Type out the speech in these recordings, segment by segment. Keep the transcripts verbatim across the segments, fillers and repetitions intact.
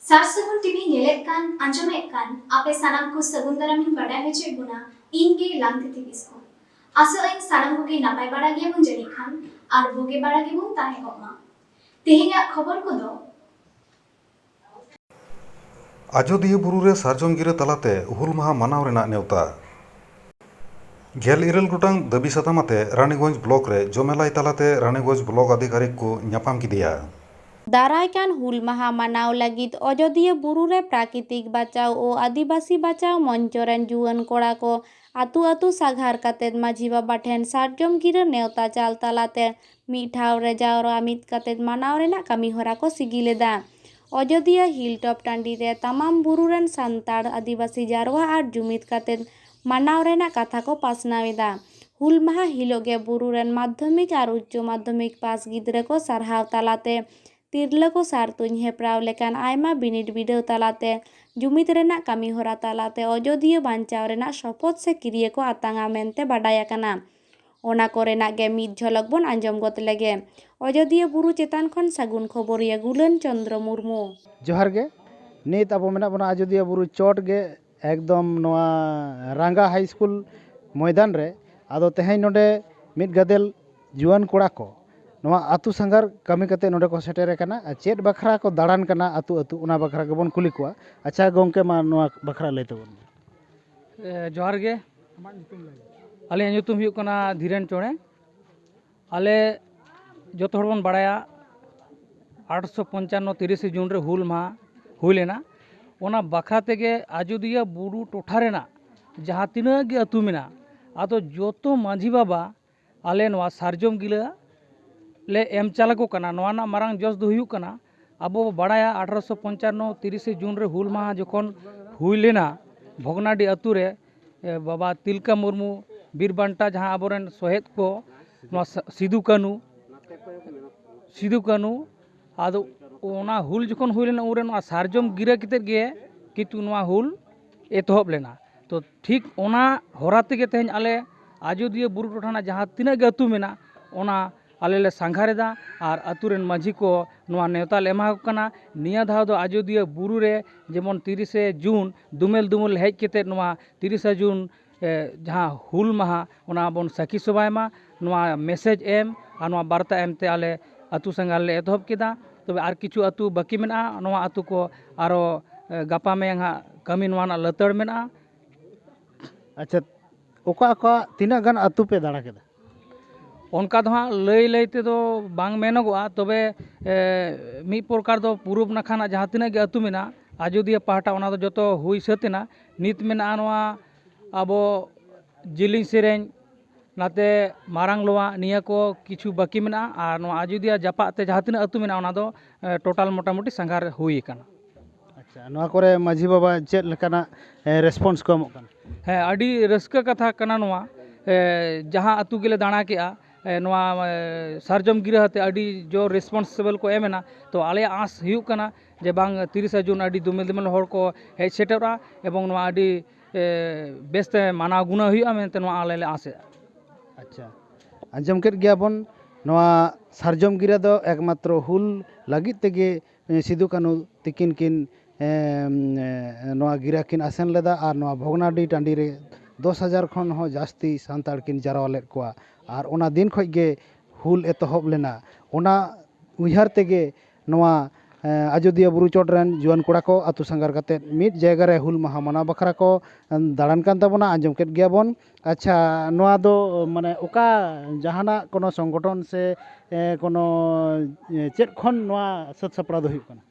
ᱥᱟᱨ ᱥᱟᱹᱜᱩᱱ ᱴᱤᱵᱷᱤ ᱧᱮᱞᱮᱫ ᱠᱟᱱ, ᱟᱸᱡᱚᱢᱮᱫ ᱠᱟᱱ ᱟᱯᱮ ᱥᱟᱱᱟᱢ ᱠᱚ ᱥᱟᱹᱜᱩᱱ ᱫᱟᱨᱟᱢᱤᱧ ᱵᱟᱰᱟᱭ ᱦᱚᱪᱚᱭᱮᱫ ᱵᱚᱱᱟ, ᱤᱧ ᱜᱮ ᱞᱟᱝᱛᱤᱛᱤ ᱠᱤᱥᱠᱩ᱾ ᱟᱥᱚᱜ ᱟᱹᱧ ᱥᱟᱱᱟᱢ ᱠᱚᱜᱮ ᱱᱟᱯᱟᱭ ᱵᱟᱲᱟ ᱜᱮᱭᱟᱵᱚᱱ ᱡᱟᱹᱱᱤᱡ ᱠᱷᱟᱱ, ᱟᱨ ᱵᱩᱜᱤ ᱵᱟᱲᱟ ᱜᱮᱵᱚᱱ ᱛᱟᱦᱮᱸ ᱠᱚᱜ ᱢᱟ᱾ ᱛᱮᱦᱮᱧᱟᱜ ᱠᱷᱚᱵᱚᱨ ᱠᱚᱫᱚ᱾ ᱟᱡᱚᱫᱤᱭᱟᱹ ᱵᱩᱨᱩ ᱨᱮ ᱥᱟᱨᱡᱚᱢ ᱜᱤᱨᱟᱹ ᱛᱟᱞᱟᱛᱮ ᱦᱩᱞ ᱢᱟᱦᱟ ᱢᱟᱱᱟᱣ ᱨᱮᱱᱟᱜ ᱱᱮᱣᱛᱟ᱾ ᱜᱮᱞ ᱤᱨᱟᱹᱞ ᱜᱚᱴᱟᱝ ᱫᱟᱹᱵᱤ ᱥᱟᱛᱟᱢ ᱟᱛᱮ ᱨᱟᱱᱤᱜᱚᱸᱡᱽ ᱵᱞᱚᱠ ᱨᱮ ᱡᱚᱢᱮᱞᱟᱭ ᱛᱟᱞᱟᱛᱮ ᱨᱟᱱᱤᱜᱚᱸᱡᱽ ᱵᱞᱚᱠ ᱟᱫᱷᱤᱠᱟᱨᱤᱠ ᱠᱚ ᱧᱟᱯᱟᱢ ᱠᱮᱫᱮᱭᱟ᱾ ᱫᱟᱨᱟᱭ ᱠᱟᱱ ᱦᱩᱞ ᱢᱟᱦᱟ ᱢᱟᱱᱟᱣ ᱞᱟᱹᱜᱤᱫ ᱚᱡᱚᱫᱤᱭᱟᱹ ᱵᱩᱨᱩ ᱨᱮ ᱯᱨᱟᱠᱨᱤᱛᱤᱠ ᱵᱟᱪᱟᱣ ᱳ ᱟᱹᱫᱤᱵᱟᱹᱥᱤ ᱵᱟᱪᱟᱣ ᱢᱚᱧᱪᱚ ᱨᱮᱱ ᱡᱩᱣᱟᱹᱱ ᱠᱚᱲᱟ ᱠᱚ ᱟᱹᱛᱩ ᱟᱹᱛᱩ ᱥᱟᱸᱜᱷᱟᱨ ᱠᱟᱛᱮ ᱢᱟᱹᱡᱷᱤ ᱵᱟᱵᱟ ᱴᱷᱮᱱ ᱥᱟᱨᱡᱚᱢ ᱜᱤᱨᱟᱹ ᱱᱮᱣᱛᱟ ᱪᱟᱞ ᱛᱟᱞᱟᱛᱮ ᱢᱤᱫ ᱴᱷᱟᱶ ᱨᱮ ᱡᱟᱣᱨᱟ ᱢᱤᱫ ᱠᱟᱛᱮ ᱢᱟᱱᱟᱣ ᱨᱮᱱᱟᱜ ᱠᱟᱹᱢᱤ ᱦᱚᱨᱟ ᱠᱚ ᱥᱤᱜᱤᱞ ᱮᱫᱟ᱾ ᱚᱡᱚᱫᱤᱭᱟᱹ ᱦᱤᱞ ᱴᱚᱯ ᱴᱟᱺᱰᱤ ᱨᱮ ᱛᱟᱢᱟᱢ ᱵᱩᱨᱩ ᱨᱮᱱ ᱥᱟᱱᱛᱟᱲ ᱟᱹᱫᱤᱵᱟᱹᱥᱤ ᱡᱟᱨᱣᱟ ᱟᱨ ᱡᱩᱢᱤᱫ ᱠᱟᱛᱮ ᱢᱟᱱᱟᱣ ᱨᱮᱱᱟᱜ ᱠᱟᱛᱷᱟ ᱠᱚ ᱯᱟᱥᱱᱟᱣ ᱮᱫᱟ᱾ ᱦᱩᱞ ᱢᱟᱦᱟ ᱦᱤᱞᱳᱜ ᱜᱮ ᱵᱩᱨᱩ ᱨᱮᱱ ᱢᱟᱫᱽᱫᱷᱚᱢᱤᱠ ᱟᱨ ᱩᱪᱪᱚ ᱢᱟᱫᱽᱫᱷᱚᱢᱤᱠ ᱯᱟᱥ ᱜᱤᱫᱽᱨᱟᱹ ᱠᱚ ᱥᱟᱨᱦᱟᱣ ᱛᱟᱞᱟᱛᱮ ᱛᱤᱨᱞᱟᱹ ᱠᱚ ᱥᱟᱨ ᱛᱩᱧ ᱦᱮᱯᱨᱟᱣ ᱞᱮᱠᱟᱱ ᱟᱭᱢᱟ ᱵᱤᱱᱤᱰ ᱵᱤᱰᱟᱹᱣ ᱛᱟᱞᱟᱛᱮ ᱡᱩᱢᱤᱫ ᱨᱮᱱᱟᱜ ᱠᱟᱹᱢᱤ ᱦᱚᱨᱟ ᱛᱟᱞᱟᱛᱮ ᱚᱡᱚᱫᱤᱭᱟᱹ ᱵᱟᱧᱪᱟᱣ ᱨᱮᱱᱟᱜ ᱥᱚᱯᱚᱛ ᱥᱮ ᱠᱤᱨᱭᱟᱹ ᱠᱚ ᱟᱛᱟᱝᱟ ᱢᱮᱱᱛᱮ ᱵᱟᱰᱟᱭ ᱟᱠᱟᱱᱟ᱾ ᱚᱱᱟ ᱠᱚᱨᱮᱱᱟᱜ ᱜᱮ ᱢᱤᱫ ᱡᱷᱚᱞᱚᱠ ᱵᱚᱱ ᱟᱸᱡᱚᱢ ᱜᱚᱫ ᱞᱮᱜᱮ᱾ ᱚᱡᱚᱫᱤᱭᱟᱹ ᱵᱩᱨᱩ ᱪᱮᱛᱟᱱ ᱠᱷᱚᱱ ᱥᱟᱹᱜᱩᱱ ᱠᱷᱚᱵᱚᱨᱤᱭᱟᱹ ᱜᱩᱞᱟᱹᱱ ᱪᱚᱸᱫᱽᱨᱚ ᱢᱩᱨᱢᱩ᱾ ᱡᱚᱦᱟᱨ ᱜᱮ᱾ ᱱᱤᱛ ᱟᱵᱚ ᱢᱮᱱᱟᱜ ᱵᱚᱱᱟ ᱟᱡᱚᱫᱤᱭᱟᱹ ᱵᱩᱨᱩ ᱪᱚᱴ ᱜᱮ, ᱮᱠᱫᱚᱢ ᱱᱚᱣᱟ ᱨᱟᱝᱜᱟ ᱦᱟᱭ ᱥᱠᱩᱞ ᱢᱚᱭᱫᱟᱱ ᱨᱮ᱾ ᱟᱫᱚ ᱛᱮᱦᱮᱧ ᱱᱚᱰᱮ ᱢᱤᱫ ᱜᱟᱫᱮᱞ ᱡᱩᱣᱟᱹᱱ ᱠᱚᱲᱟ ᱠᱚ ᱱᱚᱣᱟ ᱟᱹᱛᱩ ᱥᱟᱸᱜᱷᱟᱨ ᱠᱟᱹᱢᱤ ᱠᱟᱛᱮ ᱱᱚᱰᱮ ᱠᱚ ᱥᱮᱴᱮᱨ ᱟᱠᱟᱱᱟ᱾ ᱟᱨ ᱪᱮᱫ ᱵᱟᱠᱷᱨᱟ ᱠᱚ ᱫᱟᱬᱟᱱ ᱠᱟᱱᱟ ᱟᱹᱛᱩ ᱟᱹᱛᱩ, ᱚᱱᱟ ᱵᱟᱠᱷᱨᱟ ᱜᱮᱵᱚᱱ ᱠᱩᱞᱤ ᱠᱚᱣᱟ᱾ ᱟᱪᱪᱷᱟ ᱜᱚᱢᱠᱮ, ᱢᱟ ᱱᱚᱣᱟ ᱵᱟᱠᱷᱨᱟ ᱞᱟᱹᱭ ᱛᱟᱵᱚᱱ ᱢᱮ᱾ ᱮ, ᱡᱚᱦᱟᱨ ᱜᱮ᱾ ᱟᱹᱞᱤᱧᱟᱜ ᱧᱩᱛᱩᱢ ᱦᱩᱭᱩᱜ ᱠᱟᱱᱟ ᱫᱷᱤᱨᱮᱱ ᱪᱚᱬᱮ᱾ ᱟᱞᱮ ᱡᱚᱛᱚ ᱦᱚᱲ ᱵᱚᱱ ᱵᱟᱲᱟᱭᱟ, ᱟᱴᱷᱨᱚᱥᱚ ᱯᱚᱧᱪᱟᱱᱱᱚ ᱛᱤᱨᱤᱥᱮ ᱡᱩᱱ ᱨᱮ ᱦᱩᱞ ᱢᱟᱦᱟ ᱦᱩᱭ ᱞᱮᱱᱟ᱾ ᱚᱱᱟ ᱵᱟᱠᱷᱨᱟ ᱛᱮᱜᱮ ᱟᱡᱚᱫᱤᱭᱟᱹ ᱵᱩᱨᱩ ᱴᱚᱴᱷᱟ ᱨᱮᱱᱟᱜ ᱡᱟᱦᱟᱸ ᱛᱤᱱᱟᱹᱜ ᱜᱮ ᱟᱹᱛᱩ ᱢᱮᱱᱟᱜᱼᱟ, ᱟᱫᱚ ᱡᱚᱛᱚ ᱢᱟᱹᱡᱷᱤ ᱵᱟᱵᱟ ᱟᱞᱮ ᱱᱚᱣᱟ ᱥᱟᱨᱡᱚᱢ ᱜᱤᱨᱟᱹ ᱞᱮ ᱮᱢ ᱪᱟᱞ ᱟᱠᱚ ᱠᱟᱱᱟ᱾ ᱱᱚᱣᱟ ᱨᱮᱱᱟᱜ ᱢᱟᱨᱟᱝ ᱡᱚᱥ ᱫᱚ ᱦᱩᱭᱩᱜ ᱠᱟᱱᱟ, ᱟᱵᱚ ᱵᱚ ᱵᱟᱲᱟᱭᱟ ᱟᱴᱷᱨᱚᱥᱚ ᱯᱚᱧᱪᱟᱱᱱᱚ ᱛᱤᱨᱤᱥᱮ ᱡᱩᱱ ᱨᱮ ᱦᱩᱞ ᱢᱟᱦᱟ ᱡᱚᱠᱷᱚᱱ ᱦᱩᱭ ᱞᱮᱱᱟ ᱵᱷᱚᱜᱽᱱᱟᱰᱤ ᱟᱹᱛᱩ ᱨᱮ, ᱮ, ᱵᱟᱵᱟ ᱛᱤᱞᱠᱟᱹ ᱢᱩᱨᱢᱩ, ᱵᱤᱨ ᱵᱟᱱᱴᱟ, ᱡᱟᱦᱟᱸ ᱟᱵᱚᱨᱮᱱ ᱥᱚᱦᱮᱫ ᱠᱚ, ᱱᱚᱣᱟ ᱥᱟ-, ᱥᱤᱫᱩ ᱠᱟᱹᱱᱩ, ᱥᱤᱫᱩ ᱠᱟᱹᱱᱩ, ᱟᱫᱚ ᱚᱱᱟ ᱦᱩᱞ ᱡᱚᱠᱷᱚᱱ ᱦᱩᱭ ᱞᱮᱱᱟ, ᱩᱱᱨᱮ ᱱᱚᱣᱟ ᱥᱟᱨᱡᱚᱢ ᱜᱤᱨᱟᱹ ᱠᱟᱛᱮᱫ ᱜᱮ ᱠᱤᱱᱛᱩ ᱱᱚᱣᱟ ᱦᱩᱞ ᱮᱛᱚᱦᱚᱵ ᱞᱮᱱᱟ᱾ ᱛᱚ ᱴᱷᱤᱠ ᱚᱱᱟ ᱦᱚᱨᱟ ᱛᱮᱜᱮ ᱛᱮᱦᱮᱧ ᱟᱞᱮ ᱟᱡᱚᱫᱤᱭᱟᱹ ᱵᱩᱨᱩ ᱴᱚᱴᱷᱟ ᱨᱮᱱᱟᱜ ᱡᱟᱦᱟᱸ ᱛᱤᱱᱟᱹᱜ ᱜᱮ ᱟᱹᱛᱩ ᱢᱮᱱᱟᱜ, ᱚᱱᱟ ᱟᱞᱮ ᱞᱮ ᱥᱟᱸᱜᱷᱟᱨ ᱮᱫᱟ ᱟᱨ ᱟᱹᱛᱩ ᱨᱮᱱ ᱢᱟᱹᱡᱷᱤ ᱠᱚ ᱱᱚᱣᱟ ᱱᱮᱣᱛᱟ ᱞᱮ ᱮᱢᱟ ᱠᱚ ᱠᱟᱱᱟ᱾ ᱱᱤᱭᱟᱹ ᱫᱷᱟᱣ ᱫᱚ ᱟᱡᱳᱫᱤᱭᱟᱹ ᱵᱩᱨᱩ ᱨᱮ ᱡᱮᱢᱚᱱ ᱛᱤᱨᱤᱥᱮ ᱡᱩᱱ ᱫᱩᱢᱮᱞ ᱫᱩᱢᱩᱞ ᱦᱮᱡ ᱠᱟᱛᱮᱫ ᱱᱚᱣᱟ ᱛᱤᱨᱤᱥᱟ ᱡᱩᱱ, ᱮ, ᱡᱟᱦᱟᱸ ᱦᱩᱞ ᱢᱟᱦᱟ, ᱚᱱᱟ ᱵᱚᱱ ᱥᱟᱹᱠᱷᱤ ᱥᱚᱵᱷᱟᱭ ᱢᱟ᱾ ᱱᱚᱣᱟ ᱢᱮᱥᱮᱡᱽ ᱮᱢ ᱟᱨ ᱱᱚᱣᱟ ᱵᱟᱨᱛᱟ ᱮᱢᱛᱮ ᱟᱞᱮ ᱟᱹᱛᱩ ᱥᱟᱸᱜᱷᱟᱨ ᱞᱮ ᱮᱛᱚᱦᱚᱵ ᱠᱮᱫᱟ᱾ ᱛᱚᱵᱮ ᱟᱨ ᱠᱤᱪᱷᱩ ᱟᱹᱛᱩ ᱵᱟᱹᱠᱤ ᱢᱮᱱᱟᱜᱼᱟ, ᱱᱚᱣᱟ ᱟᱹᱛᱩ ᱠᱚ ᱟᱨᱚ, ᱮ, ᱜᱟᱯᱟ ᱢᱮᱭᱟᱝ ᱦᱟᱸᱜ ᱠᱟᱹᱢᱤ ᱱᱚᱣᱟ ᱨᱮᱱᱟᱜ ᱞᱟᱹᱛᱟᱹᱲ ᱢᱮᱱᱟᱜᱼᱟ᱾ ᱟᱪᱪᱷᱟ, ᱚᱠᱟ ᱚᱠᱟ ᱛᱤᱱᱟᱹᱜ ᱜᱟᱱ ᱟᱹᱛᱩ ᱯᱮ ᱫᱟᱬᱟ ᱠᱮᱫᱟ? ᱚᱱᱠᱟ ᱫᱚ ᱦᱟᱸᱜ ᱞᱟᱹᱭ ᱞᱟᱹᱭ ᱛᱮᱫᱚ ᱵᱟᱝ ᱢᱮᱱᱚᱜᱚᱜᱼᱟ, ᱛᱚᱵᱮ, ᱮ, ᱢᱤᱫ ᱯᱨᱚᱠᱟᱨ ᱫᱚ ᱯᱩᱨᱩᱵᱽ ᱱᱟᱠᱷᱟ ᱨᱮᱱᱟᱜ ᱡᱟᱦᱟᱸ ᱛᱤᱱᱟᱹᱜ ᱜᱮ ᱟᱹᱛᱩ ᱢᱮᱱᱟᱜᱼᱟ, ᱟᱡᱳᱫᱤᱭᱟᱹ ᱯᱟᱦᱴᱟ, ᱚᱱᱟ ᱫᱚ ᱡᱚᱛᱚ ᱦᱩᱭ ᱥᱟᱹᱛ ᱮᱱᱟ᱾ ᱱᱤᱛ ᱢᱮᱱᱟᱜᱼᱟ ᱱᱚᱣᱟ ᱟᱵᱚ ᱡᱤᱞᱤᱧ ᱥᱮᱨᱮᱧ, ᱱᱟᱛᱮ ᱢᱟᱨᱟᱝ ᱞᱳᱣᱟ, ᱱᱤᱭᱟᱹ ᱠᱚ ᱠᱤᱪᱷᱩ ᱵᱟᱹᱠᱤ ᱢᱮᱱᱟᱜᱼᱟ᱾ ᱟᱨ ᱱᱚᱣᱟ ᱟᱡᱳᱫᱤᱭᱟᱹ ᱡᱟᱯᱟᱜ ᱛᱮ ᱡᱟᱦᱟᱸ ᱛᱤᱱᱟᱹᱜ ᱟᱹᱛᱩ ᱢᱮᱱᱟᱜᱼᱟ, ᱚᱱᱟ ᱫᱚ, ᱮ, ᱴᱳᱴᱟᱞ ᱢᱚᱴᱟᱢᱩᱴᱤ ᱥᱟᱸᱜᱷᱟᱨ ᱦᱩᱭ ᱟᱠᱟᱱᱟ᱾ ᱟᱪᱪᱷᱟ, ᱱᱚᱣᱟ ᱠᱚᱨᱮ ᱢᱟᱹᱡᱷᱤ ᱵᱟᱵᱟ ᱪᱮᱫ ᱞᱮᱠᱟᱱᱟᱜ, ᱮ, ᱨᱮᱥᱯᱚᱱᱥ ᱠᱚ ᱮᱢᱚᱜ ᱠᱟᱱᱟ? ᱦᱮᱸ, ᱟᱹᱰᱤ ᱨᱟᱹᱥᱠᱟᱹ ᱠᱟᱛᱷᱟ ᱠᱟᱱᱟ ᱱᱚᱣᱟ᱾ ᱮ, ᱡᱟᱦᱟᱸ ᱟᱹᱛᱩ ᱜᱮᱞᱮ ᱫᱟᱬᱟ ᱠᱮᱜᱼᱟ, ᱮ, ᱱᱚᱣᱟ, ᱮ, ᱥᱟᱨᱡᱚᱢ ᱜᱤᱨᱟᱹ ᱟᱛᱮ ᱟᱹᱰᱤ ᱡᱳᱨ ᱨᱮᱥᱯᱚᱱᱥᱤᱵᱮᱞ ᱠᱚ ᱮᱢ ᱮᱱᱟ᱾ ᱛᱚ ᱟᱞᱮᱭᱟᱜ ᱟᱸᱥ ᱦᱩᱭᱩᱜ ᱠᱟᱱᱟ ᱡᱮ ᱵᱟᱝ ᱛᱤᱨᱤᱥᱟ ᱡᱩᱱ ᱟᱹᱰᱤ ᱫᱩᱢᱮᱞ ᱫᱩᱢᱮᱞ ᱦᱚᱲ ᱠᱚ ᱦᱮᱡ ᱥᱮᱴᱮᱨᱚᱜᱼᱟ ᱮᱵᱚᱝ ᱱᱚᱣᱟ ᱟᱹᱰᱤ, ᱮ, ᱵᱮᱥᱛᱮ ᱢᱟᱱᱟᱣ ᱜᱩᱱᱟᱹᱣ ᱦᱩᱭᱩᱜᱼᱟ ᱢᱮᱱᱛᱮ ᱱᱚᱣᱟ ᱟᱞᱮ ᱞᱮ ᱟᱸᱥᱮᱜᱼᱟ᱾ ᱟᱪᱪᱷᱟ, ᱟᱸᱡᱚᱢ ᱠᱮᱫ ᱜᱮᱭᱟ ᱵᱚᱱ, ᱱᱚᱣᱟ ᱥᱟᱨᱡᱚᱢ ᱜᱤᱨᱟᱹ ᱫᱚ ᱮᱠᱢᱟᱛᱨᱚ ᱦᱩᱞ ᱞᱟᱹᱜᱤᱫ ᱛᱮᱜᱮ, ᱮ, ᱥᱤᱫᱩ ᱠᱟᱹᱱᱦᱩ ᱛᱤᱠᱤᱱ ᱠᱤᱱ, ᱮ, ᱮ, ᱱᱚᱣᱟ ᱜᱤᱨᱟᱹ ᱠᱤᱱ ᱟᱥᱮᱱ ᱞᱮᱫᱟ ᱟᱨ ᱱᱚᱣᱟ ᱵᱷᱚᱜᱽᱱᱟᱰᱤ ᱴᱟᱺᱰᱤ ᱨᱮ ᱫᱚᱥ ᱦᱟᱡᱟᱨ ᱠᱷᱚᱱ ᱦᱚᱸ ᱡᱟᱹᱥᱛᱤ ᱥᱟᱱᱛᱟᱲ ᱠᱤᱱ ᱡᱟᱨᱣᱟ ᱞᱮᱫ ᱠᱚᱣᱟ᱾ ᱟᱨ ᱚᱱᱟ ᱫᱤᱱ ᱠᱷᱚᱱ ᱜᱮ ᱦᱩᱞ ᱮᱛᱚᱦᱚᱵ ᱞᱮᱱᱟ᱾ ᱚᱱᱟ ᱩᱭᱦᱟᱹᱨ ᱛᱮᱜᱮ ᱱᱚᱣᱟ, ᱮ, ᱟᱡᱳᱫᱤᱭᱟᱹ ᱵᱩᱨᱩ ᱪᱚᱴ ᱨᱮᱱ ᱡᱩᱣᱟᱹᱱ ᱠᱚᱲᱟ ᱠᱚ ᱟᱹᱛᱩ ᱥᱟᱸᱜᱷᱟᱨ ᱠᱟᱛᱮᱫ ᱢᱤᱫ ᱡᱟᱭᱜᱟ ᱨᱮ ᱦᱩᱞ ᱢᱟᱦᱟ ᱢᱟᱱᱟᱣ ᱵᱟᱠᱷᱨᱟ ᱠᱚ, ᱮ, ᱫᱟᱬᱟᱱ ᱠᱟᱱ ᱛᱟᱵᱚᱱᱟ, ᱟᱸᱡᱚᱢ ᱠᱮᱫ ᱜᱮᱭᱟ ᱵᱚᱱ᱾ ᱟᱪᱪᱷᱟ, ᱱᱚᱣᱟ ᱫᱚ ᱢᱟᱱᱮ ᱚᱠᱟ ᱡᱟᱦᱟᱱᱟᱜ ᱠᱳᱱᱳ ᱥᱚᱝᱜᱚᱴᱷᱚᱱ ᱥᱮ, ᱮ, ᱠᱳᱱᱳ, ᱮ, ᱪᱮᱫ ᱠᱷᱚᱱ ᱱᱚᱣᱟ ᱥᱟᱹᱛ ᱥᱟᱯᱲᱟᱣ ᱫᱚ ᱦᱩᱭᱩᱜ ᱠᱟᱱᱟ?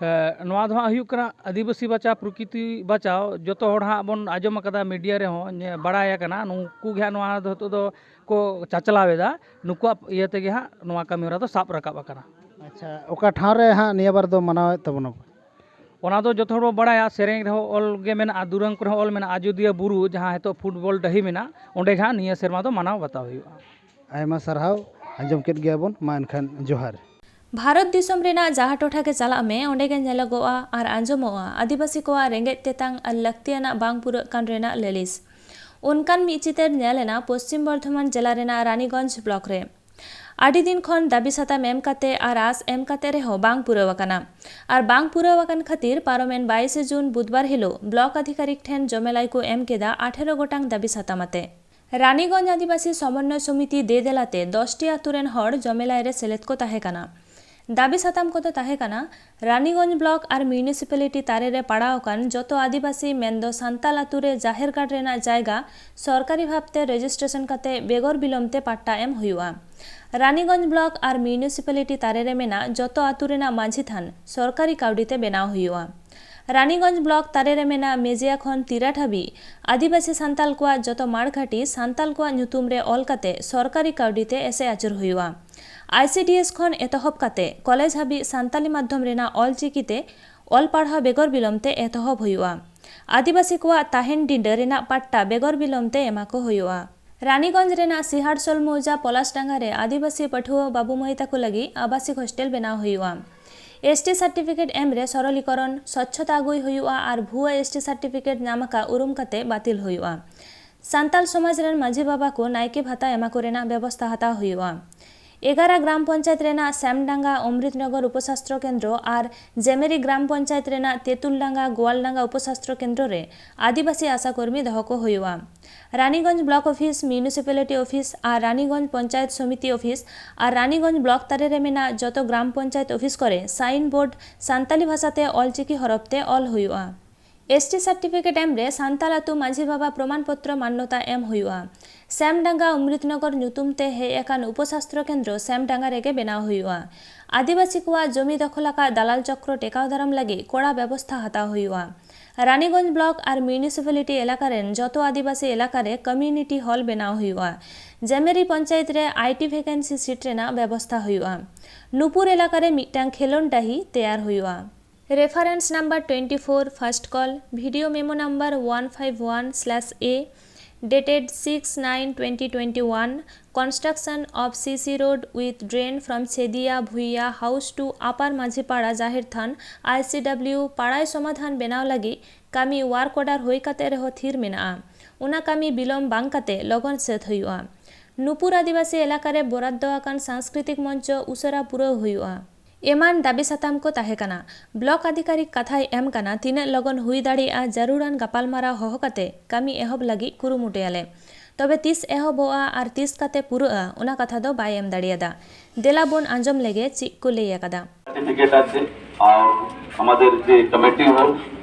ᱮ, ᱱᱚᱣᱟ ᱫᱚ ᱦᱟᱸᱜ ᱦᱩᱭᱩᱜ ᱠᱟᱱᱟ ᱟᱹᱫᱤᱵᱟᱹᱥᱤ ᱵᱟᱪᱟᱣ ᱯᱨᱚᱠᱨᱤᱛᱤ ᱵᱟᱪᱟᱣ᱾ ᱡᱚᱛᱚ ᱦᱚᱲ ᱦᱟᱸᱜ ᱵᱚᱱ ᱟᱸᱡᱚᱢ ᱟᱠᱟᱫᱟ, ᱢᱤᱰᱤᱭᱟ ᱨᱮᱦᱚᱸ ᱧᱮ-, ᱵᱟᱲᱟᱭ ᱟᱠᱟᱱᱟ, ᱱᱩᱠᱩ ᱜᱮ ᱦᱟᱸᱜ ᱱᱚᱣᱟ ᱫᱚ ᱱᱤᱛᱚᱜ ᱫᱚ ᱠᱚ ᱪᱟᱪᱞᱟᱣ ᱮᱫᱟ᱾ ᱱᱩᱠᱩᱣᱟᱜ ᱤᱭᱟᱹ ᱛᱮᱜᱮ ᱦᱟᱸᱜ ᱱᱚᱣᱟ ᱠᱟᱹᱢᱤ ᱦᱚᱨᱟ ᱫᱚ ᱥᱟᱵ ᱨᱟᱠᱟᱵ ᱟᱠᱟᱱᱟ᱾ ᱟᱪᱪᱷᱟ, ᱚᱠᱟ ᱴᱷᱟᱶ ᱨᱮ ᱦᱟᱸᱜ ᱱᱤᱭᱟᱹ ᱵᱟᱨ ᱫᱚ ᱢᱟᱱᱟᱣᱮᱫ ᱛᱟᱵᱚᱱᱟ ᱯᱮ? ᱚᱱᱟ ᱫᱚ ᱡᱚᱛᱚ ᱦᱚᱲ ᱵᱚ ᱵᱟᱲᱟᱭᱟ, ᱥᱮᱨᱮᱧ ᱨᱮᱦᱚᱸ ᱚᱞ ᱜᱮ ᱢᱮᱱᱟᱜᱼᱟ, ᱫᱩᱨᱟᱹᱝ ᱠᱚᱨᱮ ᱦᱚᱸ ᱚᱞ ᱢᱮᱱᱟᱜᱼᱟ, ᱟᱡᱳᱫᱤᱭᱟᱹ ᱵᱩᱨᱩ ᱡᱟᱦᱟᱸ ᱱᱤᱛᱚᱜ ᱯᱷᱩᱴᱵᱚᱞ ᱰᱟᱹᱦᱤ ᱢᱮᱱᱟᱜᱼᱟ, ᱚᱸᱰᱮ ᱜᱮ ᱦᱟᱸᱜ ᱱᱤᱭᱟᱹ ᱥᱮᱨᱢᱟ ᱫᱚ ᱢᱟᱱᱟᱣ ᱵᱟᱛᱟᱣ ᱦᱩᱭᱩᱜᱼᱟ᱾ ᱟᱭᱢᱟ ᱥᱟᱨᱦᱟᱣ, ᱟᱸᱡᱚᱢ ᱠᱮᱫ ᱜᱮᱭᱟ ᱵᱚᱱ᱾ ᱢᱟ ᱮᱱᱠᱷᱟᱱ ᱡᱚᱦᱟᱨ᱾ ᱵᱷᱟᱨᱚᱛ ᱫᱤᱥᱚᱢ ᱨᱮᱱᱟᱜ ᱡᱟᱦᱟᱸ ᱴᱚᱴᱷᱟ ᱜᱮ ᱪᱟᱞᱟᱜ ᱢᱮ, ᱚᱸᱰᱮ ᱜᱮ ᱧᱮᱞᱚᱜᱚᱜᱼᱟ ᱟᱨ ᱟᱸᱡᱚᱢᱚᱜᱼᱟ ᱟᱹᱫᱤᱵᱟᱹᱥᱤ ᱠᱚᱣᱟᱜ ᱨᱮᱸᱜᱮᱡ ᱛᱮᱛᱟᱝ ᱟᱨ ᱞᱟᱹᱠᱛᱤᱭᱟᱱᱟᱜ ᱵᱟᱝ ᱯᱩᱨᱟᱹᱜ ᱠᱟᱱ ᱨᱮᱱᱟᱜ ᱞᱟᱹᱞᱤᱥ᱾ ᱚᱱᱠᱟᱱ ᱢᱤᱫ ᱪᱤᱛᱟᱹᱨ ᱧᱮᱞ ᱮᱱᱟ ᱯᱚᱥᱪᱤᱢ ᱵᱚᱨᱫᱷᱚᱢᱟᱱ ᱡᱮᱞᱟ ᱨᱮᱱᱟᱜ ᱨᱟᱱᱤᱜᱚᱸᱡᱽ ᱵᱞᱚᱠ ᱨᱮ᱾ ᱟᱹᱰᱤ ᱫᱤᱱ ᱠᱷᱚᱱ ᱫᱟᱹᱵᱤ ᱥᱟᱛᱟᱢ ᱮᱢ ᱠᱟᱛᱮ ᱟᱨ ᱟᱥ ᱮᱢ ᱠᱟᱛᱮ ᱨᱮᱦᱚᱸ ᱵᱟᱝ ᱯᱩᱨᱟᱹᱣ ᱟᱠᱟᱱᱟ᱾ ᱟᱨ ᱵᱟᱝ ᱯᱩᱨᱟᱹᱣ ᱟᱠᱟᱱ ᱠᱷᱟᱹᱛᱤᱨ ᱯᱟᱨᱚᱢᱮᱱ ᱵᱟᱭᱤᱥᱮ ᱡᱩᱱ ᱵᱩᱫᱷᱵᱟᱨ ᱦᱤᱞᱚᱜ ᱵᱞᱚᱠ ᱟᱫᱷᱤᱠᱟᱨᱤᱠ ᱴᱷᱮᱱ ᱡᱚᱢᱮᱞᱟᱭ ᱠᱚ ᱮᱢ ᱠᱮᱫᱟ ᱟᱴᱷᱮᱨᱚ ᱜᱚᱴᱟᱝ ᱫᱟᱹᱵᱤ ᱥᱟᱛᱟᱢ ᱟᱛᱮ᱾ ᱨᱟᱱᱤᱜᱚᱸᱡᱽ ᱟᱹᱫᱤᱵᱟᱹᱥᱤ ᱥᱚᱢᱚᱱᱱᱚᱭ ᱥᱚᱢᱤᱛᱤ ᱫᱮ ᱫᱮᱞᱟᱛᱮ ᱫᱚᱥ ᱴᱤ ᱟᱹᱛᱩ ᱨᱮᱱ ᱦᱚᱲ ᱡᱚᱢᱮᱞᱟᱭ ᱨᱮ ᱥᱮᱞᱮᱫ ᱠᱚ ᱛᱟᱦᱮᱸ ᱠᱟᱱᱟ᱾ ᱫᱟᱹᱵᱤ ᱥᱟᱛᱟᱢ ᱠᱚᱫᱚ ᱛᱟᱦᱮᱸ ᱠᱟᱱᱟ, ᱨᱟᱱᱤᱜᱚᱸᱡᱽ ᱵᱞᱚᱠ ᱟᱨ ᱢᱤᱭᱩᱱᱤᱥᱤᱯᱟᱞᱤᱴᱤ ᱛᱟᱨᱮ ᱨᱮ ᱯᱟᱲᱟᱣ ᱟᱠᱟᱱ ᱡᱚᱛᱚ ᱟᱹᱫᱤᱵᱟᱹᱥᱤ ᱢᱮᱱᱫᱚ ᱥᱟᱱᱛᱟᱞ ᱟᱹᱛᱩ ᱨᱮ ᱡᱟᱦᱮᱨ ᱜᱟᱲ ᱨᱮᱱᱟᱜ ᱡᱟᱭᱜᱟ ᱥᱚᱨᱠᱟᱨᱤ ᱵᱷᱟᱵᱽᱛᱮ ᱨᱮᱡᱤᱥᱴᱨᱮᱥᱚᱱ ᱠᱟᱛᱮ ᱵᱮᱜᱚᱨ ᱵᱤᱞᱚᱢ ᱛᱮ ᱯᱟᱴᱴᱟ ᱮᱢ ᱦᱩᱭᱩᱜᱼᱟ᱾ ᱨᱟᱱᱤᱜᱚᱸᱡᱽ ᱵᱞᱚᱠ ᱟᱨ ᱢᱤᱭᱩᱱᱤᱥᱤᱯᱟᱞᱤᱴᱤ ᱛᱟᱨᱮ ᱨᱮ ᱢᱮᱱᱟᱜ ᱡᱚᱛᱚ ᱟᱹᱛᱩ ᱨᱮᱱᱟᱜ ᱢᱟᱹᱡᱷᱤ ᱛᱷᱟᱱ ᱥᱚᱨᱠᱟᱨᱤ ᱠᱟᱹᱣᱰᱤ ᱛᱮ ᱵᱮᱱᱟᱣ ᱦᱩᱭᱩᱜᱼᱟ᱾ ᱨᱟᱱᱤᱜᱚᱸᱡᱽ ᱵᱞᱚᱠ ᱛᱟᱨᱮ ᱨᱮ ᱢᱮᱱᱟᱜ ᱢᱮᱡᱤᱭᱟ ᱠᱷᱚᱱ ᱛᱤᱨᱟᱴ ᱦᱟᱹᱵᱤᱡ ᱟᱹᱫᱤᱵᱟᱹᱥᱤ ᱥᱟᱱᱛᱟᱞ ᱠᱚᱣᱟᱜ ᱡᱚᱛᱚ ᱢᱟᱲ ᱜᱷᱟᱹᱴᱤ ᱥᱟᱱᱛᱟᱞ ᱠᱚᱣᱟᱜ ᱧᱩᱛᱩᱢ ᱨᱮ ᱚᱞ ᱠᱟᱛᱮ ᱥᱚᱨᱠᱟᱨᱤ ᱠᱟᱹᱣᱰᱤ ᱛᱮ ᱮᱥᱮᱫ ᱟᱹᱪᱩᱨ ᱦᱩᱭᱩᱜᱼᱟ᱾ ᱟᱭ ᱥᱤ ᱰᱤ ᱮᱥ ᱠᱷᱚᱱ ᱮᱛᱚᱦᱚᱵ ᱠᱟᱛᱮ ᱠᱚᱞᱮᱡᱽ ᱦᱟᱹᱵᱤᱡ ᱥᱟᱱᱛᱟᱞᱤ ᱢᱟᱫᱽᱫᱷᱚᱢ ᱨᱮᱱᱟᱜ ᱚᱞ ᱪᱤᱠᱤ ᱛᱮ ᱚᱞ ᱯᱟᱲᱦᱟᱣ ᱵᱮᱜᱚᱨ ᱵᱤᱞᱚᱢ ᱛᱮ ᱮᱛᱚᱦᱚᱵ ᱦᱩᱭᱩᱜᱼᱟ᱾ ᱟᱹᱫᱤᱵᱟᱹᱥᱤ ᱠᱚᱣᱟᱜ ᱛᱟᱦᱮᱱ ᱰᱤᱸᱰᱟᱹ ᱨᱮᱱᱟᱜ ᱯᱟᱴᱴᱟ ᱵᱮᱜᱚᱨ ᱵᱤᱞᱚᱢ ᱛᱮ ᱮᱢᱟ ᱠᱚ ᱦᱩᱭᱩᱜᱼᱟ᱾ ᱨᱟᱱᱤᱜᱚᱸᱡᱽ ᱨᱮᱱᱟᱜ ᱥᱤᱦᱟᱲᱥᱳᱞ ᱢᱳᱣᱡᱟ ᱯᱚᱞᱟᱥᱰᱟᱸᱜᱟ ᱨᱮ ᱟᱹᱫᱤᱵᱟᱹᱥᱤ ᱯᱟᱹᱴᱷᱩᱣᱟᱹ ᱵᱟᱹᱵᱩ ᱢᱟᱹᱭ ᱛᱟᱠᱚ ᱞᱟᱹᱜᱤᱫ ᱟᱵᱟᱥᱤᱠ ᱦᱳᱥᱴᱮᱞ ᱵᱮᱱᱟᱣ ᱦᱩᱭᱩᱜᱼᱟ᱾ ᱮᱥ ᱴᱤ ᱥᱟᱨᱴᱤᱯᱷᱤᱠᱮᱴ ᱮᱢ ᱨᱮ ᱥᱚᱨᱚᱞᱤᱠᱚᱨᱚᱱ, ᱥᱚᱪᱪᱷᱚᱛᱟ ᱟᱹᱜᱩᱭ ᱦᱩᱭᱩᱜᱼᱟ ᱟᱨ ᱵᱷᱩᱣᱟᱹ ᱮᱥ ᱴᱤ ᱥᱟᱨᱴᱤᱯᱷᱤᱠᱮᱴ ᱧᱟᱢ ᱟᱠᱟᱫ ᱩᱨᱩᱢ ᱠᱟᱛᱮ ᱵᱟᱹᱛᱤᱞ ᱦᱩᱭᱩᱜᱼᱟ᱾ ᱥᱟᱱᱛᱟᱞ ᱥᱚᱢᱟᱡᱽ ᱨᱮᱱ ᱢᱟᱹᱡᱷᱤ ᱵᱟᱵᱟ ᱠᱚ ᱱᱟᱭᱠᱮ ᱵᱷᱟᱛᱟ ᱮᱢᱟ ᱠᱚ ᱨᱮᱱᱟᱜ ᱵᱮᱵᱚᱥᱛᱟ ᱦᱟᱛᱟᱣ ᱦᱩᱭᱩᱜᱼᱟ᱾ ᱮᱜᱟᱨᱟ ᱜᱨᱟᱢ ᱯᱚᱧᱪᱟᱭᱮᱛ ᱨᱮᱱᱟᱜ ᱥᱮᱢᱰᱟᱸᱜᱟ ᱚᱢᱨᱤᱛᱱᱚᱜᱚᱨ ᱩᱯᱚᱥᱟᱥᱛᱨᱚ ᱠᱮᱱᱫᱨᱚ ᱟᱨ ᱡᱮᱢᱮᱨᱤ ᱜᱨᱟᱢ ᱯᱚᱧᱪᱟᱭᱮᱛ ᱨᱮᱱᱟᱜ ᱛᱮᱸᱛᱩᱞᱰᱟᱸᱜᱟ, ᱜᱳᱣᱟᱞᱰᱟᱸᱜᱟ ᱩᱯᱚᱥᱟᱥᱛᱨᱚ ᱠᱮᱱᱫᱨᱚ ᱨᱮ ᱟᱹᱫᱤᱵᱟᱹᱥᱤ ᱟᱥᱟ ᱠᱚᱨᱢᱤ ᱫᱚᱦᱚ ᱠᱚ ᱦᱩᱭᱩᱜᱼᱟ᱾ Raniganj block office, municipality office ᱟᱨ ᱨᱟᱱᱤᱜᱚᱸᱡᱽ ᱯᱚᱧᱪᱟᱭᱮᱛ ᱥᱚᱢᱤᱛᱤ ᱚᱯᱷᱤᱥ ᱟᱨ ᱨᱟᱱᱤᱜᱚᱸᱡᱽ ᱵᱞᱚᱠ ᱛᱟᱨᱮ ᱨᱮ ᱢᱮᱱᱟᱜ ᱡᱚᱛᱚ ᱜᱨᱟᱢ ᱯᱚᱧᱪᱟᱭᱮᱛ ᱚᱯᱷᱤᱥ ᱠᱚᱨᱮ ᱥᱟᱭᱤᱱ ᱵᱳᱨᱰ ᱥᱟᱱᱛᱟᱞᱤ ᱵᱷᱟᱥᱟ ᱛᱮ ᱚᱞ ᱪᱤᱠᱤ ᱦᱚᱨᱚᱯ ᱛᱮ ᱚᱞ ᱦᱩᱭᱩᱜᱼᱟ᱾ ᱮᱥ ᱴᱤ ᱥᱟᱨᱴᱤᱯᱷᱤᱠᱮᱴ ᱮᱢ ᱨᱮ ᱥᱟᱱᱛᱟᱞ ᱟᱹᱛᱩ ᱢᱟᱹᱡᱷᱤ ᱵᱟᱵᱟ ᱯᱨᱚᱢᱟᱱ ᱯᱚᱛᱨᱚ ᱢᱟᱱᱱᱚᱛᱟ ᱮᱢ ᱦᱩᱭᱩᱜᱼᱟ᱾ ᱥᱮᱢᱰᱟᱸᱜᱟ ᱚᱢᱨᱤᱛᱱᱚᱜᱚᱨ ᱧᱩᱛᱩᱢ ᱛᱮ ᱦᱮᱡ ᱟᱠᱟᱱ ᱩᱯᱚᱥᱟᱥᱛᱨᱚ ᱠᱮᱱᱫᱨᱚ ᱥᱮᱢᱰᱟᱸᱜᱟ ᱨᱮᱜᱮ ᱵᱮᱱᱟᱣ ᱦᱩᱭᱩᱜᱼᱟ᱾ ᱟᱹᱫᱤᱵᱟᱹᱥᱤ ᱠᱚᱣᱟᱜ ᱡᱚᱢᱤ ᱫᱚᱠᱷᱚᱞ ᱟᱠᱟᱫ ᱫᱟᱞᱟᱞ ᱪᱚᱠᱨᱚ ᱴᱮᱠᱟᱣ ᱫᱟᱨᱟᱢ ᱞᱟᱹᱜᱤᱫ ᱠᱚᱲᱟ ᱵᱮᱵᱚᱥᱛᱷᱟ ᱦᱟᱛᱟᱣ ᱦᱩᱭᱩᱜᱼᱟ᱾ ᱨᱟᱱᱤᱜᱚᱸᱡᱽ ᱵᱞᱚᱠ ᱟᱨ ᱢᱤᱭᱩᱱᱤᱥᱤᱯᱟᱞᱤᱴᱤ ᱮᱞᱟᱠᱟ ᱨᱮᱱ ᱡᱚᱛᱚ ᱟᱹᱫᱤᱵᱟᱹᱥᱤ ᱮᱞᱟᱠᱟ ᱨᱮ ᱠᱚᱢᱤᱭᱩᱱᱤᱴᱤ ᱦᱚᱞ ᱵᱮᱱᱟᱣ ᱦᱩᱭᱩᱜᱼᱟ᱾ ᱡᱮᱢᱮᱨᱤ ᱯᱚᱧᱪᱟᱭᱮᱛ ᱨᱮ ᱟᱭ ᱴᱤ ᱵᱷᱮᱠᱮᱱᱥᱤ ᱥᱤᱴ ᱨᱮᱱᱟᱜ ᱵᱮᱵᱚᱥᱛᱷᱟ ᱦᱩᱭᱩᱜᱼᱟ᱾ ᱱᱩᱯᱩᱨ ᱮᱞᱟᱠᱟ ᱨᱮ ᱢᱤᱫᱴᱟᱝ ᱠᱷᱮᱞᱳᱰ ᱰᱟᱹᱦᱤ ᱛᱮᱭᱟᱨ ᱦᱩᱭᱩᱜᱼᱟ᱾ Reference number twenty four, first call, video memo number one five one slash A, dated six nine twenty twenty one, construction of C C road with drain from Chedia Bhuiya house to Upper Majhipara Jahir Than, I C W, ᱯᱟᱲᱟᱭ ᱥᱚᱢᱟᱫᱷᱟᱱ ᱵᱮᱱᱟᱣ ᱞᱟᱹᱜᱤᱫ ᱠᱟᱹᱢᱤ work order ᱦᱩᱭ ᱠᱟᱛᱮ ᱨᱮᱦᱚᱸ ᱛᱷᱤᱨ ᱢᱮᱱᱟᱜᱼᱟ᱾ ᱚᱱᱟ ᱠᱟᱹᱢᱤ ᱵᱤᱞᱚᱢ ᱵᱟᱝ ᱠᱟᱛᱮ ᱞᱚᱜᱚᱱ ᱥᱟᱹᱛ ᱦᱩᱭᱩᱜᱼᱟ᱾ ᱱᱩᱯᱩᱨ ᱟᱹᱫᱤᱵᱟᱹᱥᱤ ᱮᱞᱟᱠᱟ ᱨᱮ ᱵᱚᱨᱟᱫᱫᱚ ᱟᱠᱟᱱ ᱥᱟᱝᱥᱠᱨᱤᱛᱤᱠ ᱢᱚᱧᱪᱚ ᱩᱥᱟᱹᱨᱟ ᱯᱩᱨᱟᱹᱣ ᱦᱩᱭᱩᱜᱼᱟ᱾ ᱮᱢᱟᱱ ᱫᱟᱹᱵᱤ ᱥᱟᱛᱟᱢ ᱠᱚ ᱛᱟᱦᱮᱸ ᱠᱟᱱᱟ᱾ ᱵᱞᱚᱠ ᱟᱫᱷᱤᱠᱟᱨᱤᱠ ᱠᱟᱛᱷᱟᱭ ᱮᱢ ᱠᱟᱱᱟ, ᱛᱤᱱᱟᱹᱜ ᱞᱚᱜᱚᱱ ᱦᱩᱭ ᱫᱟᱲᱮᱭᱟᱜᱼᱟ, ᱡᱟᱹᱨᱩᱲᱟᱱ ᱜᱟᱯᱟᱞᱢᱟᱨᱟᱣ ᱦᱚᱦᱚ ᱠᱟᱛᱮ ᱠᱟᱹᱢᱤ ᱮᱦᱚᱵ ᱞᱟᱹᱜᱤᱫ ᱠᱩᱨᱩᱢᱩᱴᱩᱭᱟᱞᱮ᱾ ᱛᱚᱵᱮ ᱛᱤᱥ ᱮᱦᱚᱵᱚᱜᱼᱟ ᱟᱨ ᱛᱤᱥ ᱠᱟᱛᱮ ᱯᱩᱨᱟᱹᱜᱼᱟ, ᱚᱱᱟ ᱠᱟᱛᱷᱟ ᱫᱚ ᱵᱟᱭ ᱮᱢ ᱫᱟᱲᱮᱭᱟᱫᱟ᱾ ᱫᱮᱞᱟ ᱵᱚᱱ ᱟᱸᱡᱚᱢ ᱞᱮᱜᱮ ᱪᱮᱫ ᱠᱚ ᱞᱟᱹᱭ ᱟᱠᱟᱫᱟ᱾ সার্টিফিকেট আছে, আর আমাদের যে কমিটি হল,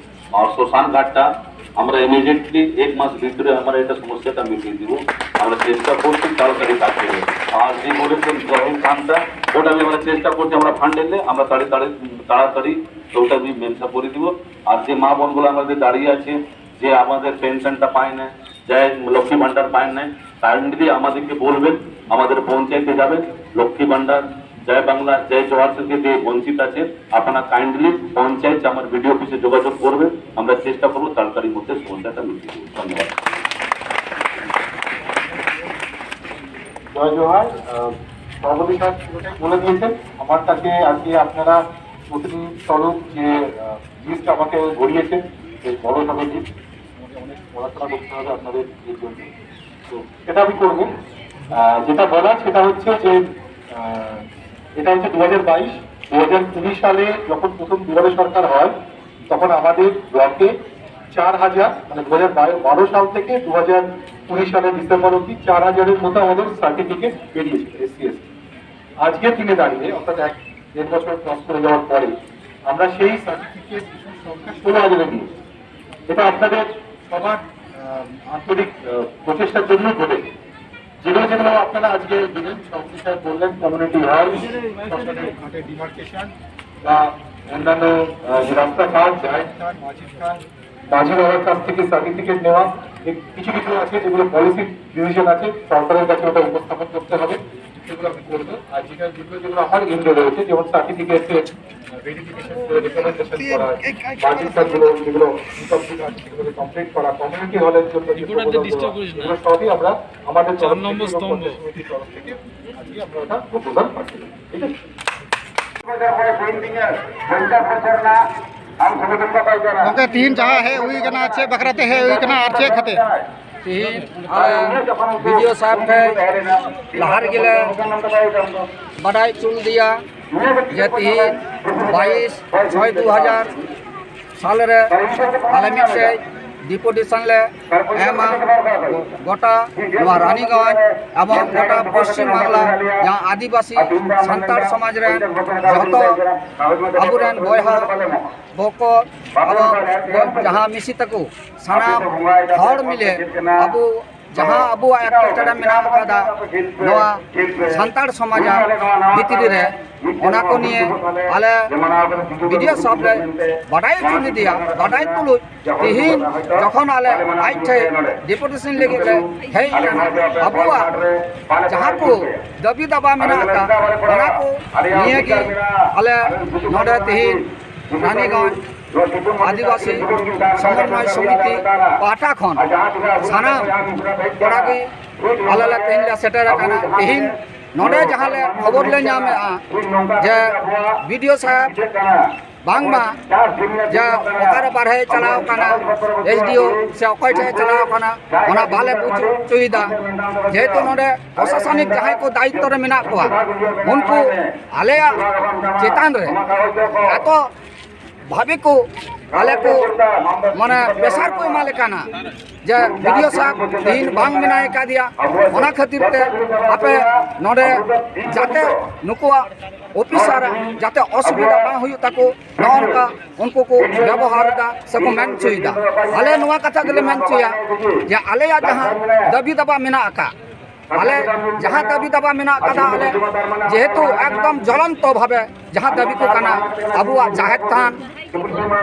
আর শ্মশান ঘাটটা আমরা ইমিডিয়েটলি এক মাস ভিতরে আমরা এটা সমস্যাটা মিটিয়ে দিব। আমরা চেষ্টা করছি তাড়াতাড়ি কাজ করে। আর যে বলেছেন জহির খানটা, ওটা আমি আমরা চেষ্টা করছি, আমরা ফান্ড এলে আমরা তাড়াতাড়ি তাড়াতাড়ি ওটা আমি মেনশন করে দিব। আর যে মা বোনগুলো আমাদের দাঁড়িয়ে আছে, যে আমাদের পেনশনটা পায় না, যে লক্ষ্মী ভান্ডার পায় না, কাইন্ডলি আমাদেরকে বলবেন, আমাদের পঞ্চায়েতে যাবেন। লক্ষ্মী ভান্ডার, জয় বাংলা, জয় জোহার থেকে যে বঞ্চিত আছে, আপনারা কাইন্ডলি পঞ্চায়েত আমার বিডিও অফিসে যোগাযোগ করবেন। আমরা চেষ্টা করবো তাড়াতাড়ির মধ্যে সমস্যাটা মিটিয়ে দেবো। ধন্যবাদ। জয় জোহার। আহ, সভাপতি স্যার পুরোটাই বলে দিয়েছেন। আমার কাছে আজকে আপনারা প্রতিনিধি স্বরূপ যে লিস্ট আমাকে ধরিয়েছেন, বেশ বড় সড়ক লিস্ট, আমাকে অনেক পড়াশোনা করতে হবে আপনাদের এর জন্য। তো সেটা আমি করবো। আহ, যেটা বলার সেটা হচ্ছে যে আহ, এটা হচ্ছে দু হাজার বাইশ দু হাজার কুড়ি সালে যখন প্রথম দুয়ারে সরকার হয়, তখন আমাদের ব্লকে চার হাজার, মানে দু হাজার বারো সাল থেকে দু হাজার কুড়ি সালের ডিসেম্বর অবধি চার হাজারের মতো আমাদের সার্টিফিকেট বেরিয়েছিল এসসি এসটি। আজকের দিনে দাঁড়িয়ে, অর্থাৎ এক দেড় বছর ক্রস করে যাওয়ার পরে, আমরা সেই সার্টিফিকেট ইস্যুর সংখ্যা ষোলো হাজারে নিয়ে, এটা আপনাদের সবার আহ, আন্তরিক আহ, প্রচেষ্টার জন্যই ঘটেছে। যেগুলো যেগুলো আপনারা আজকে দিলেন, সভাপতি স্যার বললেন, কমিউনিটি হল, শ্মশানের ঘাটে ডিমার্কেশন বা অন্যান্য আহ, যে রাস্তাঘাট, জায়েদ খান, মাজিদ খান, মাঝি বাবার কাছ থেকে সার্টিফিকেট নেওয়া, এ- কিছু কিছু আছে যেগুলো পলিসি ডিভিশন আছে, সরকারের কাছে ওটা উপস্থাপন করতে হবে, সেগুলো আমি করবো। আর যেটা যেগুলো যেগুলো আমার এন্ডে রয়েছে, যেমন সার্টিফিকেট ভেরিফিকেশন করে রিকমেন্ডেশন করা, বাজেট কার্ডগুলো যেগুলো ইনকমপ্লিট আছে সেগুলো কমপ্লিট করা, কমিউনিটি হলের জন্য যে প্রপোজাল দেওয়া, এগুলো সবই আমরা আমাদের তরফ থেকে এবং পঞ্চায়েত সমিতির তরফ থেকে আজকে আমরা ওটা প্রপোজাল পাঠিয়ে দেবো। ঠিক আছে? ᱜᱚᱢᱠᱮ, ᱛᱤᱦᱤᱧ ᱡᱟᱦᱟᱸ ᱦᱮᱡ ᱦᱩᱭ ᱠᱟᱱᱟ, ᱪᱮᱫ ᱵᱟᱠᱷᱨᱟ ᱛᱮ ᱦᱮᱡ ᱦᱩᱭ ᱠᱟᱱᱟ ᱟᱨ ᱪᱮᱫ ᱠᱷᱟᱹᱛᱤᱨ? ᱛᱤᱦᱤᱧ ᱟᱞᱮ ᱵᱤ ᱰᱤ ᱳ ᱥᱟᱦᱮᱵᱽ ᱴᱷᱮᱱ ᱞᱟᱦᱟ ᱨᱮᱜᱮ ᱞᱮ ᱵᱟᱰᱟᱭ ᱦᱚᱪᱚ ᱞᱮᱫᱮᱭᱟ ᱡᱮ ᱛᱤᱦᱤᱧ ᱵᱟᱭᱤᱥ ᱪᱷᱚᱭ ᱫᱩ ᱦᱟᱡᱟᱨ ᱥᱟᱞ ᱨᱮ ᱟᱞᱮ ᱢᱤᱫᱴᱮᱡ ᱰᱮᱯᱩᱴᱮᱥᱚᱱ ᱞᱮ ᱮᱢᱟ ᱜᱚᱴᱟ ᱱᱚᱣᱟ ᱨᱟᱱᱤᱜᱚᱸᱡᱽ ᱮᱵᱚᱝ ᱜᱚᱴᱟ ᱯᱚᱥᱪᱤᱢ ᱵᱟᱝᱞᱟ ᱡᱟᱦᱟᱸ ᱟᱹᱫᱤᱵᱟᱹᱥᱤ ᱥᱟᱱᱛᱟᱲ ᱥᱚᱢᱟᱡᱽ ᱨᱮᱱ ᱡᱚᱛᱚ ᱟᱵᱚᱨᱮᱱ ᱵᱚᱭᱦᱟ ᱵᱚᱠᱚ ᱟᱵᱚ ᱡᱟᱦᱟᱸ ᱢᱤᱥᱤ ᱛᱟᱠᱚ ᱥᱟᱱᱟᱢ ᱦᱚᱲ ᱢᱤᱞᱮ ᱟᱵᱚ ᱡᱟᱦᱟᱸ ᱟᱵᱚᱣᱟᱜ ᱮᱴᱠᱮᱴᱚᱬᱮ ᱢᱮᱱᱟᱜ ᱟᱠᱟᱫᱟ ᱱᱚᱣᱟ ᱥᱟᱱᱛᱟᱲ ᱥᱚᱢᱟᱡᱽ ᱵᱷᱤᱛᱨᱤ ᱨᱮ, ᱚᱱᱟ ᱠᱚ ᱱᱤᱭᱮ ᱟᱞᱮ ᱵᱤ ᱰᱤ ᱳ ᱥᱟᱦᱮᱵᱽ ᱞᱮ ᱵᱟᱰᱟᱭ ᱦᱚᱪᱚ ᱞᱮᱫᱮᱭᱟ᱾ ᱵᱟᱰᱟᱭ ᱛᱩᱞᱩᱡ ᱛᱤᱦᱤᱧ ᱡᱚᱠᱷᱚᱱ ᱟᱞᱮ ᱟᱡ ᱴᱷᱮᱱ ᱰᱮᱯᱩᱴᱮᱥᱚᱱ ᱞᱟᱹᱜᱤᱫ ᱞᱮ ᱦᱮᱡ ᱟᱠᱟᱱᱟ, ᱟᱵᱚᱣᱟᱜ ᱡᱟᱦᱟᱸ ᱠᱚ ᱫᱟᱹᱵᱤ ᱫᱟᱵᱟ ᱢᱮᱱᱟᱜ ᱟᱠᱟᱫ, ᱚᱱᱟ ᱠᱚ ᱱᱤᱭᱮ ᱜᱮ ᱟᱞᱮ ᱱᱚᱰᱮ ᱛᱤᱦᱤᱧ ᱨᱟᱱᱤᱜᱚᱸᱡᱽ ᱟᱹᱫᱤᱵᱟᱹᱥᱤ ᱥᱚᱢᱚᱱᱱᱚᱭ ᱥᱚᱢᱤᱛᱤ ᱯᱟᱦᱴᱟ ᱠᱷᱚᱱ ᱥᱟᱱᱟᱢ ᱠᱚᱲᱟ ᱜᱮ ᱟᱞᱮ ᱞᱮ ᱛᱮᱦᱮᱧ ᱞᱮ ᱥᱮᱴᱮᱨ ᱟᱠᱟᱱᱟ᱾ ᱛᱮᱦᱮᱧ ᱱᱚᱰᱮ ᱡᱟᱦᱟᱸ ᱞᱮ ᱠᱷᱚᱵᱚᱨ ᱞᱮ ᱧᱟᱢᱮᱫᱼᱟ ᱡᱮ ᱵᱤ ᱰᱤ ᱳ ᱥᱟᱦᱮᱵᱽ ᱵᱟᱝᱢᱟ ᱡᱟ ᱚᱠᱟᱨᱮ ᱵᱟᱨᱦᱮ ᱪᱟᱞᱟᱣ ᱠᱟᱱᱟ, ᱮᱥ ᱰᱤ ᱳ ᱥᱮ ᱚᱠᱚᱭ ᱴᱷᱮᱱ ᱪᱟᱞᱟᱣ ᱠᱟᱱᱟ, ᱚᱱᱟ ᱵᱟᱞᱮ ᱵᱩᱡᱽ ᱦᱚᱪᱚᱭᱮᱫᱟ᱾ ᱡᱮᱦᱮᱛᱩ ᱱᱚᱰᱮ ᱯᱨᱚᱥᱟᱥᱚᱱᱤᱠ ᱡᱟᱦᱟᱸᱭ ᱠᱚ ᱫᱟᱭᱤᱛᱛᱚ ᱨᱮ ᱢᱮᱱᱟᱜ ᱠᱚᱣᱟ, ᱩᱱᱠᱩ ᱟᱞᱮᱭᱟᱜ ᱪᱮᱛᱟᱱ ᱨᱮ ᱮᱛᱚ ᱵᱷᱟᱵᱮ ᱠᱚ ᱟᱞᱮ ᱠᱚ ᱢᱟᱱᱮ ᱯᱨᱮᱥᱟᱨ ᱠᱚ ᱮᱢᱟᱞᱮ ᱠᱟᱱᱟ ᱡᱮ ᱵᱤ ᱰᱤ ᱳ ᱥᱟᱦᱮᱵᱽ ᱛᱮᱦᱮᱧ ᱵᱟᱝ ᱢᱮᱱᱟᱭ ᱠᱟᱫᱮᱭᱟ, ᱚᱱᱟ ᱠᱷᱟᱹᱛᱤᱨ ᱛᱮ ᱟᱯᱮ ᱱᱚᱰᱮ ᱡᱟᱛᱮ ᱱᱩᱠᱩᱣᱟᱜ ᱚᱯᱷᱤᱥᱟᱨ ᱡᱟᱛᱮ ᱚᱥᱩᱵᱤᱫᱷᱟ ᱵᱟᱝ ᱦᱩᱭᱩᱜ ᱛᱟᱠᱚ, ᱱᱚᱜᱼᱚ ᱱᱚᱝᱠᱟ ᱩᱱᱠᱩ ᱠᱚ ᱵᱮᱵᱚᱦᱟᱨ ᱮᱫᱟ ᱥᱮᱠᱚ ᱢᱮᱱ ᱦᱚᱪᱚᱭᱮᱫᱟ᱾ ᱟᱞᱮ ᱱᱚᱣᱟ ᱠᱟᱛᱷᱟ ᱜᱮᱞᱮ ᱢᱮᱱ ᱦᱚᱪᱚᱭᱟ ᱡᱮ ᱟᱞᱮᱭᱟᱜ ᱡᱟᱦᱟᱸ ᱫᱟᱹᱵᱤ ᱫᱟᱵᱟ ᱢᱮᱱᱟᱜ ᱟᱠᱟᱫ, ᱟᱞᱮ ᱡᱟᱦᱟᱸ ᱫᱟᱹᱵᱤ ᱫᱟᱵᱟ ᱢᱮᱱᱟᱜ ᱟᱠᱟᱫᱟ, ᱟᱞᱮ ᱡᱮᱦᱮᱛᱩ ᱮᱠᱫᱚᱢ ᱡᱚᱞᱚᱱᱛᱚ ᱵᱷᱟᱵᱮ ᱡᱟᱦᱟᱸ ᱫᱟᱹᱵᱤ ᱠᱚ ᱠᱟᱱᱟ, ᱟᱵᱚᱣᱟᱜ ᱡᱟᱦᱮᱨ ᱛᱷᱟᱱ,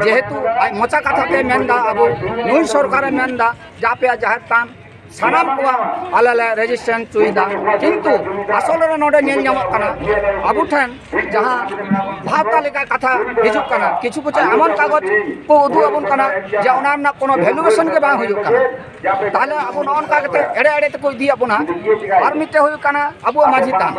ᱡᱮᱦᱮᱛᱩ ᱟᱡ ᱢᱚᱪᱟ ᱠᱟᱛᱷᱟ ᱛᱮ ᱢᱮᱱᱫᱟ, ᱟᱵᱚ ᱱᱩᱭ ᱥᱚᱨᱠᱟᱨᱮ ᱢᱮᱱᱫᱟ ᱡᱮ ᱟᱯᱮᱭᱟᱜ ᱡᱟᱦᱮᱨ ᱛᱷᱟᱱ ᱥᱟᱱᱟᱢ ᱠᱚᱣᱟᱜ ᱟᱞᱮ ᱞᱮ ᱨᱮᱡᱤᱥᱴᱨᱮᱥᱚᱱ ᱦᱚᱪᱚᱭᱮᱫᱟ᱾ ᱠᱤᱱᱛᱩ ᱟᱥᱚᱞ ᱨᱮ ᱱᱚᱰᱮ ᱧᱮᱞ ᱧᱟᱢᱚᱜ ᱠᱟᱱᱟ, ᱟᱵᱚ ᱴᱷᱮᱱ ᱡᱟᱦᱟᱸ ᱵᱷᱟᱣᱛᱟ ᱞᱮᱠᱟ ᱠᱟᱛᱷᱟ ᱦᱤᱡᱩᱜ ᱠᱟᱱᱟ, ᱠᱤᱪᱷᱩ ᱠᱤᱪᱷᱩ ᱮᱢᱚᱱ ᱠᱟᱜᱚᱡᱽ ᱠᱚ ᱩᱫᱩᱜ ᱟᱵᱚᱱ ᱠᱟᱱᱟ ᱡᱮ ᱚᱱᱟ ᱨᱮᱱᱟᱜ ᱠᱳᱱᱳ ᱵᱷᱮᱞᱩᱭᱮᱥᱚᱱ ᱜᱮ ᱵᱟᱝ ᱦᱩᱭᱩᱜ ᱠᱟᱱᱟ᱾ ᱛᱟᱦᱞᱮ ᱟᱵᱚ ᱱᱚᱜᱼᱚ ᱱᱚᱝᱠᱟ ᱠᱟᱛᱮ ᱮᱲᱮ ᱮᱲᱮ ᱛᱮᱠᱚ ᱤᱫᱤᱭᱮᱫ ᱵᱚᱱᱟ᱾ ᱟᱨ ᱢᱤᱫᱴᱮᱡ ᱦᱩᱭᱩᱜ ᱠᱟᱱᱟ ᱟᱵᱚᱣᱟᱜ ᱢᱟᱹᱡᱷᱤ ᱛᱷᱟᱱ᱾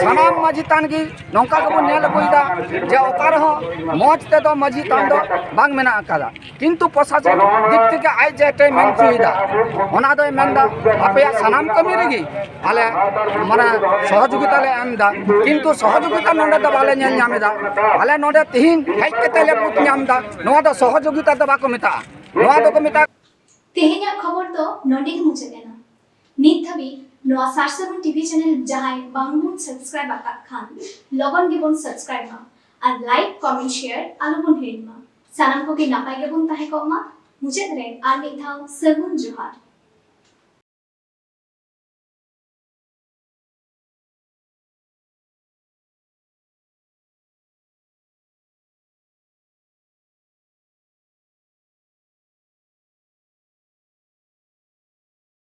ᱥᱟᱱᱟᱢ ᱢᱟᱹᱡᱷᱤ ᱛᱷᱟᱱ ᱜᱮ ᱱᱚᱝᱠᱟ ᱜᱮᱵᱚᱱ ᱧᱮᱞ ᱟᱹᱜᱩᱭᱮᱫᱟ ᱡᱮ ᱚᱠᱟ ᱨᱮᱦᱚᱸ ᱢᱚᱡᱽ ᱛᱮᱫᱚ ᱢᱟᱹᱡᱷᱤ ᱛᱷᱟᱱ ᱫᱚ ᱵᱟᱝ ᱢᱮᱱᱟᱜ ᱟᱠᱟᱫᱟ, ᱠᱤᱱᱛᱩ ᱯᱨᱚᱥᱟᱥᱚᱱ ᱫᱤᱠ ᱛᱷᱮᱠᱮ ᱟᱡ ᱡᱮᱴᱟᱭ ᱢᱮᱱ ᱦᱚᱪᱚᱭᱮᱫᱟ, ᱚᱱᱟ ᱫᱚᱭ ᱢᱮᱱᱫᱟ ᱟᱯᱮᱭᱟᱜ ᱥᱟᱱᱟᱢ ᱠᱟᱹᱢᱤ ᱨᱮᱜᱮ ᱟᱞᱮ ᱢᱟᱱᱮ ᱥᱚᱦᱚᱡᱳᱜᱤᱛᱟ ᱞᱮ ᱮᱢ ᱮᱫᱟ, ᱠᱤᱱᱛᱩ ᱥᱚᱦᱚᱡᱳᱜᱤᱛᱟ ᱱᱚᱰᱮ ᱫᱚ ᱵᱟᱞᱮ ᱧᱮᱞ ᱧᱟᱢ ᱮᱫᱟ᱾ ᱟᱞᱮ ᱱᱚᱰᱮ ᱛᱤᱦᱤᱧ ᱦᱮᱡ ᱠᱟᱛᱮ ᱞᱮ ᱵᱩᱡᱽ ᱧᱟᱢ ᱮᱫᱟ, ᱱᱚᱣᱟ ᱫᱚ ᱥᱚᱦᱚᱡᱳᱜᱤᱛᱟ ᱫᱚ ᱵᱟᱠᱚ ᱢᱮᱛᱟᱜᱼᱟ, ᱱᱚᱣᱟ ᱫᱚᱠᱚ ᱢᱮᱛᱟᱜᱼᱟ᱾ ᱛᱮᱦᱮᱧᱟᱜ ᱠᱷᱚᱵᱚᱨ ᱫᱚ ᱱᱚᱰᱮ ᱜᱮ ᱢᱩᱪᱟᱹᱫ ᱮᱱᱟ᱾ ᱱᱤᱛ ᱫᱷᱟᱹᱵᱤᱡ ᱱᱚᱣᱟ ᱥᱟᱨ ᱥᱟᱹᱜᱩᱱ ᱴᱤᱵᱷᱤ ᱪᱮᱱᱮᱞ ᱡᱟᱦᱟᱸᱭ ᱵᱟᱝᱵᱚᱱ ᱥᱟᱵᱥᱠᱨᱟᱭᱤᱵ ᱟᱠᱟᱫ ᱠᱷᱟᱱ, ᱞᱚᱜᱚᱱ ᱜᱮᱵᱚᱱ ᱥᱟᱵᱥᱠᱨᱟᱭᱤᱵ ᱢᱟ ᱟᱨ ᱞᱟᱭᱤᱠ, ᱠᱚᱢᱮᱱᱴ, ᱥᱮᱭᱟᱨ ᱟᱞᱚᱵᱚᱱ ᱦᱤᱲᱤᱧ ᱢᱟ᱾ ᱥᱟᱱᱟᱢ ᱠᱚᱜᱮ ᱱᱟᱯᱟᱭ ᱜᱮᱵᱚᱱ ᱛᱟᱦᱮᱸ ᱠᱚᱜ ᱢᱟ᱾ ᱢᱩᱪᱟᱹᱫ ᱨᱮ ᱟᱨ ᱢᱤᱫ ᱫᱷᱟᱣ ᱥᱟᱹᱜᱩᱱ ᱡᱚᱦᱟᱨ᱾